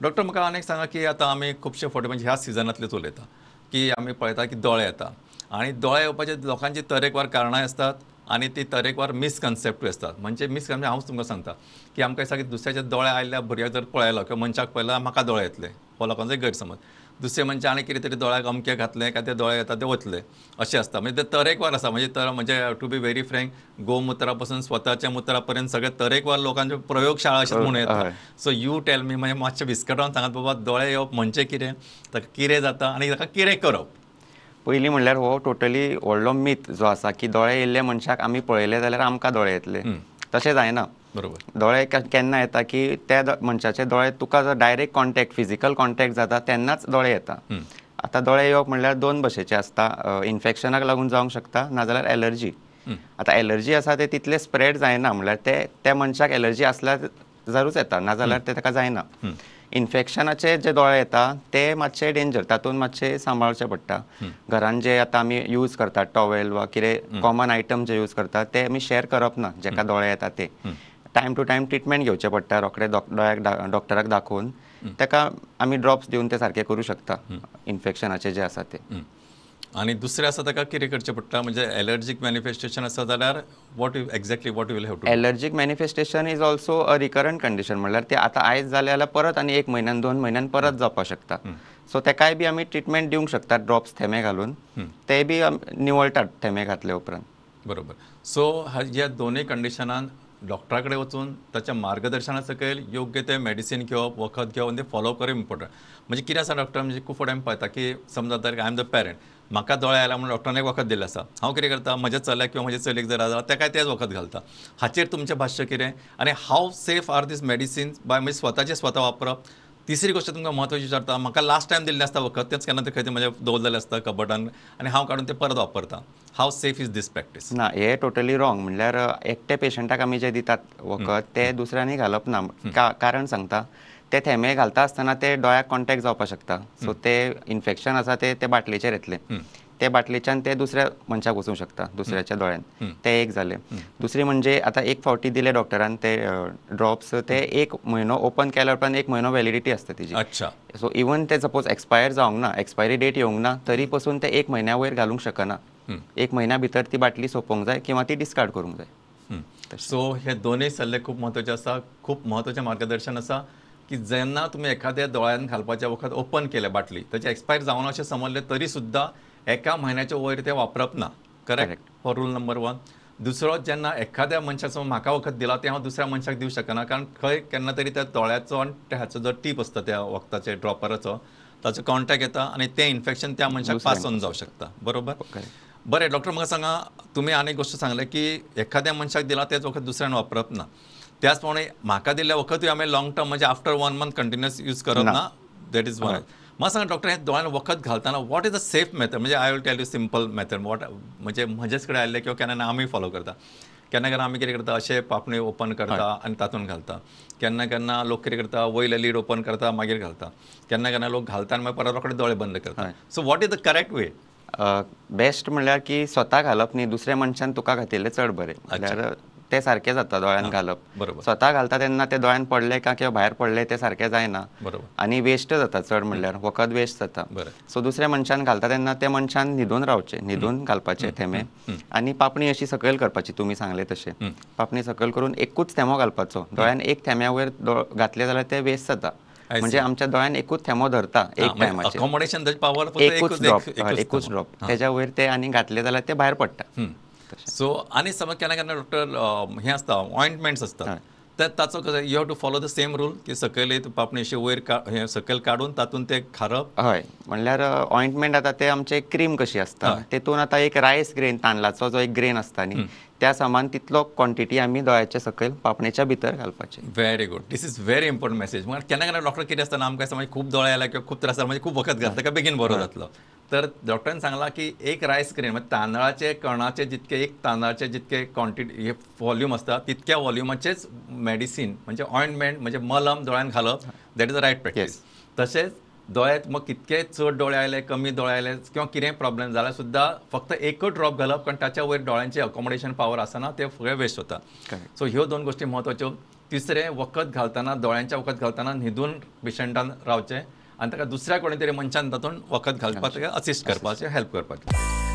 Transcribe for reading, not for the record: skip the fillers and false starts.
Doctor म्हाका आनी एक सांगा की आतां आमी खुबशे फावटी म्हणजे ह्या सिजनांतलेच उलयता की आमी पळयता की दोळे येता आनी दोळे येवपाचे लोकांची तरेकवार कारणां आसतात आनी ती तरेकवार मिसकन्सेप्टूय आसतात. म्हणजे मिसकन्सेप्ट हांवच तुमकां सांगता की आमकां दिसता की दुसऱ्याच्या दोळे आयिल्ल्या भुरग्याक जर पळयलो किंवा मनशाक पळयलो म्हाका दोळे येतले, हो लोकांचो गैरसमज. दुसरें म्हणजे आनी कितें तरी दोळ्याक अमकें घातलें काय ते दोळे येता ते वतले अशें आसता. म्हणजे ते तरेकवार आसा. म्हणजे तर म्हणजे टू बी व्हेरी फ्रँक, गोमुत्रा पासून स्वताच्या मुत्रा पर्यंत सगळे तरेकवार लोकांच्यो प्रयोगशाळा अशें म्हणूं येता. सो you tell me, म्हणजे मातशें विस्कटावन सांगात बाबा दोळे येवप म्हणजे कितें, ताका कितें जाता आनी ताका कितें करप. पयलीं म्हणल्यार हो टोटली व्हडलो मीथ जो आसा की दोळे येयल्ले मनशाक आमी पळयले जाल्यार आमकां दोळे येतले, तशें जायना. बरोबर. दोळे केन्ना येता की त्या मनशाचे दोळे तुका जर डायरेक्ट कॉन्टॅक्ट, फिजिकल कॉन्टॅक्ट जाता तेन्नाच दोळे येता. आतां दोळे येवप म्हणल्यार दोन भशेचे आसता, इन्फेक्शनाक लागून जावंक शकता नाजाल्यार एलर्जी. आतां एलर्जी आसा ते तितले स्प्रेड जायना, म्हणल्यार ते त्या मनशाक एलर्जी आसल्यार जरूच येता, नाजाल्यार ते ताका जायना. इन्फेक्शनाचे जे दोळे येता ते मातशे डेंजर, तातूंत मातशे सांबाळचें पडटा. घरान जे आतां आमी यूज करतात टॉवेल वा कितें कॉमन आयटम जे यूज करतात ते आमी शेअर करप ना जेका दोळे येता ते. टायम टू टायम ट्रिटमेंट घेवचें पडटा, रोखडे दोळ्याक डॉक्टराक दाखोवन ताका आमी ड्रॉप्स दिवन ते सारके करूं शकता इन्फेक्शनाचे जे आसा ते. आनी दुसरें आसा ताका कितें करचें पडटा, म्हणजे एलर्जीक मॅनिफेस्टेशन आसा जाल्यार what exactly what you will have to? Allergic manifestation is also a recurrent condition, म्हणल्यार ते आतां आयज जालें जाल्यार परत आनी एक म्हयन्यान 2 म्हयन्यान परत जावपाक शकता. सो तेकाय बी आमी ट्रिटमेंट दिवंक शकतात ड्रॉप्स थेमे घालून, ते बी निवळटात थेमे घातले उपरांत. बरोबर. सो ह्या दोनूय कंडिशनान डॉक्टरा कडेन वचून ताच्या मार्गदर्शना सकयल योग्य ते मेडिसीन घेवप, वखद घेवप आनी ते फॉलो करप इम्पॉर्टंट. म्हणजे कितें आसा डॉक्टर, म्हणजे खूब फावटी आमी पळयता की समजा तर I am the parent, म्हाका दोळे आयला म्हणून डॉक्टरान एक वखद दिल्लें आसा, हांव कितें करता म्हज्या चल्याक किंवा म्हज्या चलयेक जर आसा ताकाय तेंच वखद घालता. हाचेर तुमचें भाश्य कितें आनी how safe are these medicines by, म्हणजे स्वताचें स्वता वापरप. तिसरी गोश्ट तुमकां म्हत्वाची विचारता, म्हाका लास्ट टायम दिल्लें आसता वखद तेंच केन्ना तरी खंय म्हजें दवरलेलें आसता कबटान आनी हांव काडून तें परत वापरता, how safe is this practice? ना, हे टोटली रॉंग. म्हणल्यार एकटे पेशंटाक आमी जे दितात वखद ते दुसऱ्यांनी घालप ना. कारण सांगता, ते थेमे घालता आसतना ते दोळ्याक कॉन्टॅक्ट जावपाक शकता, सो ते इन्फेक्शन आसा ते ते बाटलेचेर येतलें, ते बाटलेच्यान ते दुसऱ्या मनशाक वचूंक शकता, दुसऱ्याच्या दोळ्यान. ते एक जालें. दुसरी म्हणजे आतां एक फावटी दिले डॉक्टरान ते ड्रॉप्स, ते 1 म्हयनो ओपन केल्या उपरांत 1 म्हयनो व्हॅलिडिटी आसता तेजी. अच्छा. सो इवन ते सपोज एक्सपायर जावंक ना, एक्सपायरी डेट येवंक ना, तरी पसून ते 1 म्हयन्या वयर घालूंक शकना. 1 म्हयन्या भितर ती बाटली सोंपोवंक जाय किंवा ती डिस्कार्ड करूंक जाय. सो हे दोनूय सल्ले खूब म्हत्वाचे आसा, खूब म्हत्वाचें मार्गदर्शन आसा की जेन्ना तुमी एखाद्या दोळ्यान घालपाचें वखद ओपन केलें बाटली, ताचें एक्सपायर जावना अशें समजलें तरी सुद्दां 1 म्हयन्याच्या वयर तें वापरप ना. करेक्ट, हो रूल नंबर 1. दुसरो, जेन्ना एखाद्या मनशाचो म्हाका वखद दिला तें हांव दुसऱ्या मनशाक दिवं शकना, कारण खंय केन्ना तरी त्या दोळ्याचो आनी हाचो जो टीप आसता त्या वखदाचे ड्रॉपराचो ताचो कॉन्टॅक्ट येता आनी तें इन्फेक्शन त्या मनशाक पास ऑन जावं शकता. बरोबर. बरें डॉक्टर, म्हाका सांगा, तुमी आनी एक गोश्ट सांगलें की एखाद्या मनशाक दिला तेच वखद दुसऱ्यान वापरप ना, त्याच प्रमाणे म्हाका दिल्लें वखदूय आमी लॉंग टर्म म्हणजे आफ्टर 1 मंथ कंटिन्युअस यूज करप ना, that is one. म्हाका सांगा डॉक्टर, हे दोळ्यान वखद घालतना what is the safe method? म्हणजे I will tell you simple method what, म्हणजे म्हजेच कडेन आयिल्लें किंवा केन्ना आमी फॉलो करता. केन्ना केन्ना आमी कितें करता, अशें पापणी ओपन करता आनी तातूंत घालता. केन्ना केन्ना लोक कितें करता, वयले लीड ओपन करता मागीर घालता. केन्ना केन्ना लोक घालता आनी मागीर परत रोखडे दोळे बंद करता. So what is the correct way? Best म्हणल्यार की स्वता घालप न्ही, दुसऱ्या मनशान तुका घातिल्लें चड बरें. म्हणल्यार ते सारकें जाता दोळ्यान घालप. बरोबर. स्वता घालता तेन्ना ते दोळ्यान पडले का किंवा भायर पडले ते सारकें जायना. बरोबर. आनी वेस्ट जाता चड, म्हणल्यार वखद वेस्ट जाता. सो दुसऱ्या मनशान घालता तेन्ना त्या मनशान न्हिदून रावचें, न्हिदून घालपाचें थेमे आनी पापणी अशी सकयल करपाची, तुमी सांगलें तशें पापणी सकयल करून एकूच थेमो घालपाचो. दोळ्यान एक थेम्या वयर घातले जाल्यार ते वेस्ट जाता. म्हणजे आमच्या दोळ्यान एकूच थेमो धरता एक टायमाचेर, अकोमोडेशन पावर एकूच ड्रॉप, एकूच ड्रॉप तेज्या वयर ते आनी घातले जाल्यार ते भायर पडटा. सो आनी समज केन्ना केन्ना डॉक्टर हें आसता ऑयंटमेंट्स आसतात, तर ताचो कसो you have to follow the same rule की सकयल पापणी अशी वयर हें सकयल काडून तातूंत ते खारप? हय, म्हणल्यार ऑयंटमेंट आतां ते आमचे क्रीम कशी आसता तेतून आतां एक रायस ग्रेन, तांदळाचो जो एक ग्रेन आसता न्ही, त्या सामान तितलो क्वॉन्टिटी आमी दोळ्याच्या सकयल पापणेच्या भितर घालपाचे. Very good, this is very important message. केन्ना केन्ना डॉक्टर कितें आसता ना, आमकां समज खूब दोळे आयला किंवा खूब त्रास जाला म्हणजे खूब वखद घातला काय बेगीन बरो जातलो, तर डॉक्टरान सांगलां की एक रायस ग्रेन म्हणजे तांदळाचे कणाचे जितके एक तांदळाचे जितके क्वॉन्टिटी हे वॉल्यूम आसता तितक्या वॉल्युमाचेच मेडिसीन म्हणजे ऑयंटमेंट म्हणजे मलम दोळ्यान घालप, that is a right practice. तशेंच दोळ्यात मग कितके चड दोळे आयले कमी दोळे आयले किंवा कितें प्रॉब्लेम जाल्यार सुद्दां फक्त एकच ड्रॉप घालप, कारण ताच्या वयर दोळ्यांचे अकोमोडेशन पावर आसना, ते सगळें वेस्ट जाता. सो ह्यो दोन गोश्टी म्हत्वाच्यो. तिसरें वखद घालतना दोळ्यांचें वखद घालतना न्हिदून पेशंटान रावचें आनी ताका दुसऱ्या कोणी तरी मनशान तातूंत वखद घालपाक ताका असिस्ट करपाचें, हेल्प करपाचें.